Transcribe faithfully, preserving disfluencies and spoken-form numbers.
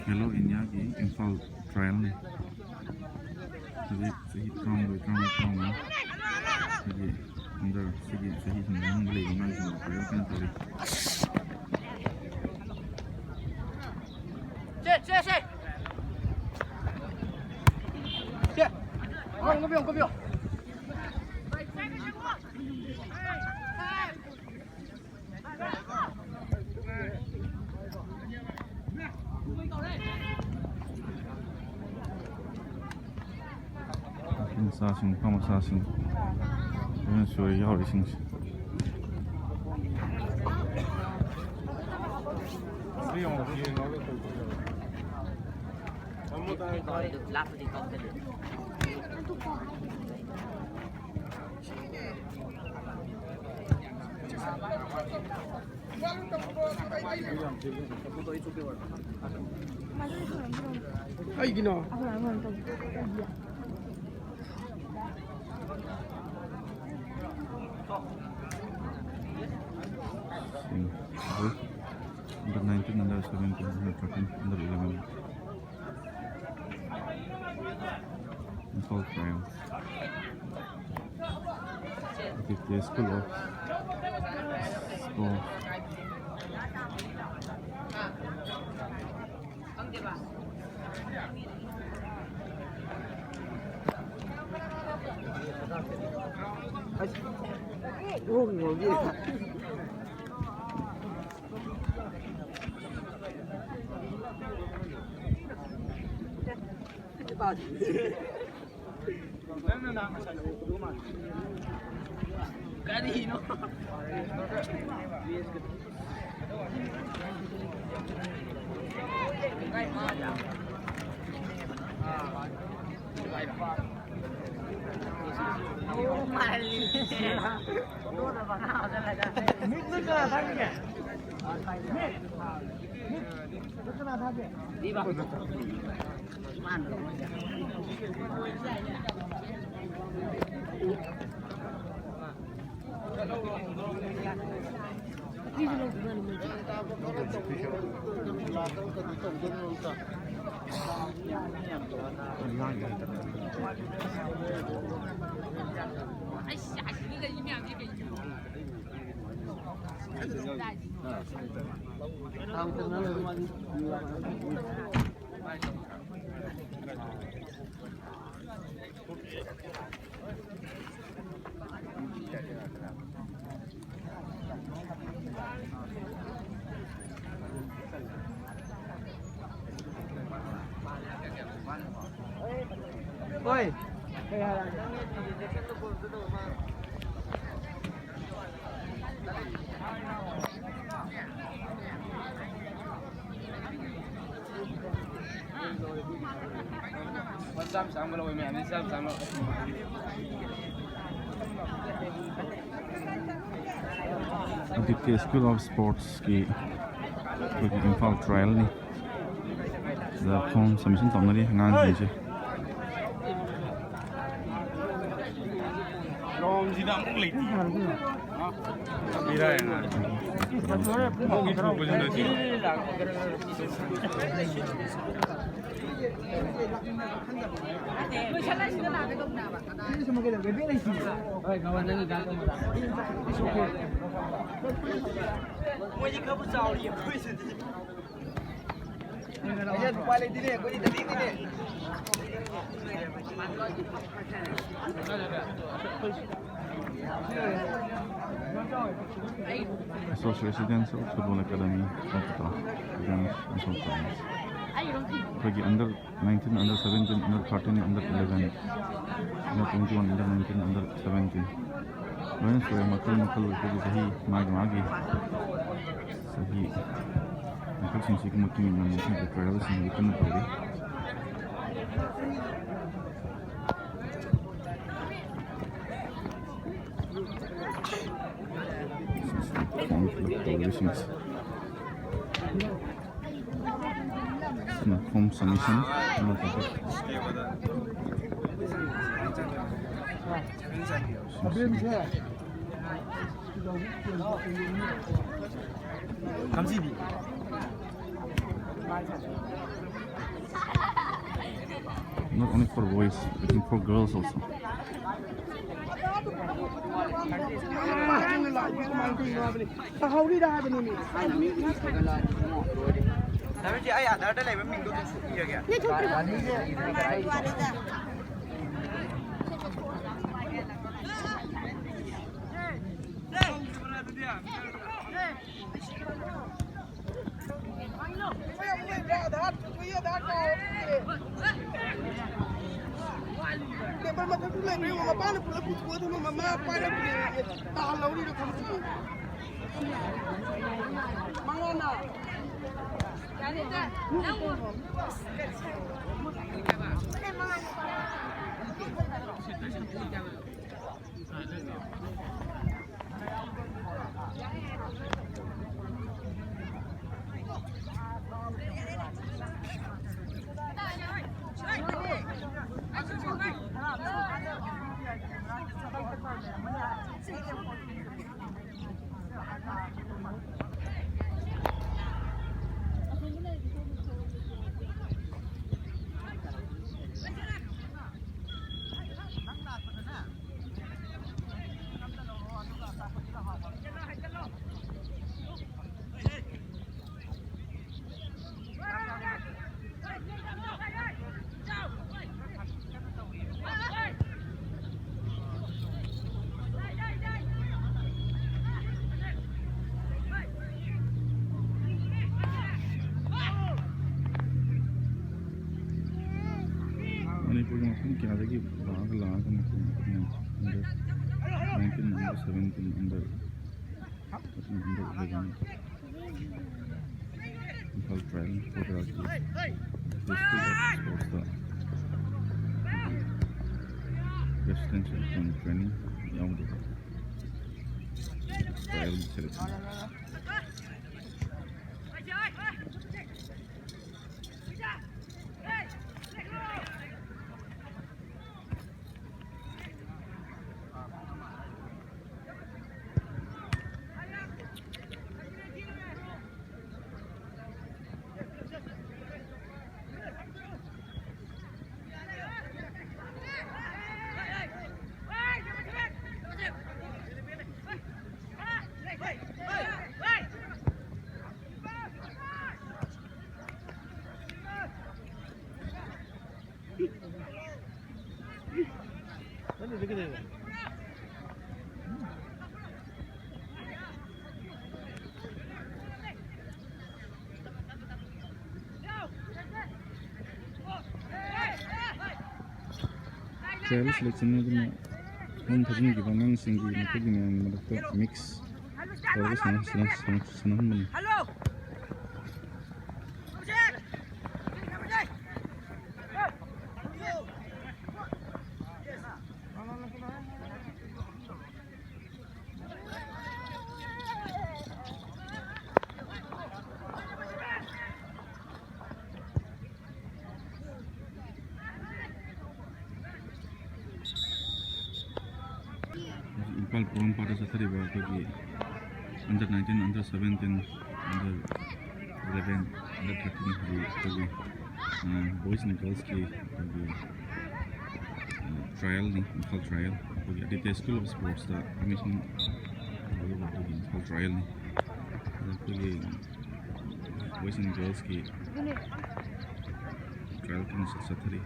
ꯈꯦꯂꯣ ꯏꯟꯗꯤꯌꯥꯒꯤ ꯏꯝꯐꯥꯜ ꯇ꯭ꯔꯥꯏꯌꯦꯜꯅꯤ꯫ ꯍꯧꯖꯤꯛ ꯆꯍꯤ ꯇꯔꯥꯍꯨꯝꯗꯣꯏ, ꯇꯔꯥꯃꯔꯤ, ꯇꯔꯥꯃꯉꯥ꯫ ꯑꯩꯈꯣꯏꯒꯤ under ꯁꯤꯒꯤ ꯆꯍꯤꯁꯤꯡ ꯃꯅꯨꯡꯗ ꯂꯩꯕ ꯑꯉꯥꯡꯁꯤꯡꯕꯨ ꯇ꯭ꯔꯥꯏꯌꯦꯜ ꯀꯟꯅ ꯇꯧꯔꯤ꯫ ꯁꯦ, ꯁꯦ, ꯁꯦ꯫ ꯁꯦ꯫ ꯀꯣꯝꯕꯤꯌꯣ, ꯀꯣꯝꯕꯤꯌꯣ꯫ ꯅꯨꯄꯤ ꯃꯆꯥꯁꯤꯡ, ꯅꯨꯄꯥ ꯃꯆꯥꯁꯤꯡ, ꯂꯣꯏꯅ ꯁꯨꯔꯦ ꯌꯥꯎꯔꯤꯁꯤꯡꯁꯦ꯫ ꯀꯩꯒꯤꯅꯣ? Under nineteen, under seventeen, under thirteen, under eleven. Imphal Triumph. Aditya School of Sports. ꯀꯔꯤꯅꯣ? ꯍꯣꯏ꯫ ꯑꯗꯤꯇ꯭ꯌ ꯁ꯭ꯀꯨꯜ ꯑꯣꯐ ꯁ꯭ꯄꯣꯔꯠꯁꯀꯤ ꯑꯩꯈꯣꯏꯒꯤ ꯏꯝꯐꯥꯜ ꯇ꯭ꯔꯥꯏꯌꯦꯜꯅꯤ꯫ ꯁꯤꯗ ꯐꯣꯝ ꯁꯕꯃꯤꯁꯟ ꯇꯧꯅꯔꯤ ꯑꯉꯥꯡꯁꯤꯡꯁꯦ꯫ ꯂꯣꯝꯁꯤꯗ ꯑꯃꯨꯛ ꯂꯩꯇꯦ꯫ ꯕꯤꯔꯥ ꯑꯉꯥꯡ꯫ ꯃꯧꯒꯤ ꯊꯣꯛꯄꯁꯨ ꯅꯠꯇꯦ꯫ ꯃꯣꯏꯗꯤ ꯈꯔꯕꯨ ꯆꯥꯎꯔꯤ ꯑꯩꯈꯣꯏꯁꯤꯗꯤ꯫ Association of Football Academy, Kolkata, against Assam Times. ꯑꯩꯈꯣꯏꯒꯤ under nineteen, under seventeen, under thirteen, under eleven, under twenty-one, under nineteen, under seventeen, ꯂꯣꯏꯅ ꯁꯨꯔꯦ꯫ ꯃꯈꯜ ꯃꯈꯜ ꯑꯩꯈꯣꯏꯒꯤ ꯆꯍꯤ ꯃꯥꯒꯤ ꯃꯥꯒꯤ ꯆꯍꯤ ꯃꯈꯜꯁꯤꯡꯁꯤꯒꯤ ꯃꯇꯨꯡ ꯏꯟꯅ ꯃꯁꯤꯒꯤ ꯇ꯭ꯔꯥꯏꯌꯦꯜꯁꯤꯡ ꯍꯧꯖꯤꯛ ꯀꯟꯅ ꯇꯧꯔꯤ꯫ ꯐꯣꯝ ꯐꯤꯜ ꯑꯞ ꯇꯧꯔꯤꯕꯁꯤꯡꯁꯦ꯫ ꯁꯤꯅ ꯐꯣꯝ ꯁꯕꯃꯤꯁꯟ꯫ ꯀꯝꯁꯤꯕꯤ꯫ Not only for boys, I think for girls also. ꯇꯥꯍꯧꯔꯤꯔ ꯍꯥꯏꯕꯅꯤꯅꯦ꯫ ꯗꯥꯃꯤꯁꯤ, ꯑꯩ ꯑꯥꯙꯥꯔꯗ ꯂꯩꯕ ꯃꯤꯡꯗꯣ ꯑꯗꯨꯝ ꯁꯨꯕꯤꯔꯒꯦ꯫ ꯇꯦꯕꯜ ꯃꯊꯛꯇ ꯂꯩꯕ ꯌꯦꯡꯉꯣ, ꯃꯄꯥꯅ ꯄꯨꯂꯞ ꯄꯨꯊꯣꯛꯑ ꯊꯝꯃ ꯃꯃꯥ ꯄꯥꯏꯔꯛꯄꯅꯦ꯫ ꯇꯥꯍꯜꯍꯧꯔꯤꯔ ꯈꯪꯗꯦ꯫ ꯃꯉꯥꯅ꯫ ꯃꯅꯤꯄꯨꯔꯒꯤ ꯃꯐꯝ ꯀꯌꯥꯗꯒꯤ ꯂꯥꯛꯑꯒ ꯂꯥꯛꯑꯒ ꯃꯅꯤꯄꯨꯔ ꯃꯐꯝ under nineteen, under seventeen, under Imphal tribal ꯄ꯭ꯔꯣꯒ꯭ꯔꯥꯝꯒꯤ ꯗꯤꯁꯇ꯭ꯔꯤꯛ ꯑꯣꯐ ꯁ꯭ꯄꯣꯔꯠꯁꯇ ꯄ꯭ꯔꯦꯁꯤꯗꯦꯟꯁꯤꯌꯦꯜ ꯇ꯭ꯔꯦꯅꯤꯡ ꯌꯥꯎꯗꯕ ꯇ꯭ꯔꯥꯏꯕꯦꯜ ꯁꯦꯂꯦꯛꯁꯟ꯫ ꯇ꯭ꯔꯥꯏꯌꯦꯜ ꯁꯦꯂꯦꯛꯁꯟ ꯑꯗꯨꯅ ꯐꯣꯝ ꯊꯥꯖꯤꯟꯈꯤꯕ ꯑꯉꯥꯡꯁꯤꯡꯒꯤ ꯃꯈꯣꯏꯒꯤ ꯃꯌꯥꯝꯒꯤ ꯃꯔꯛꯇ ꯃꯤꯛꯁ ꯇꯧꯔꯒ ꯁꯥꯟꯅ- ꯁꯥꯟꯅ- ꯁꯥꯟꯅ- ꯁꯥꯟꯅꯍꯟꯕꯅꯤ꯫ ꯏꯝꯐꯥꯜ ꯄꯣꯔꯣꯝꯄꯥꯠꯇ ꯆꯠꯊꯔꯤꯕ ꯑꯩꯈꯣꯏꯒꯤ under nineteen, under seventeen, under eleven, under thirteen ꯒꯤ ꯑꯩꯈꯣꯏꯒꯤ, ꯑ, boys and girls ꯀꯤ ꯑꯩꯈꯣꯏꯒꯤ, ꯑ, trial ꯅꯤ, ꯏꯝꯐꯥꯜ trial꯫ ꯑꯩꯈꯣꯏꯒꯤ ꯑꯗꯤꯇ꯭ꯌ School of Sports ꯇ admission ꯂꯧꯔꯒ ꯑꯩꯈꯣꯏꯒꯤ ꯏꯝꯐꯥꯜ trial ꯅꯤ꯫ ꯑꯗ ꯑꯩꯈꯣꯏꯒꯤ boys and girls ꯀꯤ trial ꯀꯟꯅ ꯆꯠꯊꯔꯤ꯫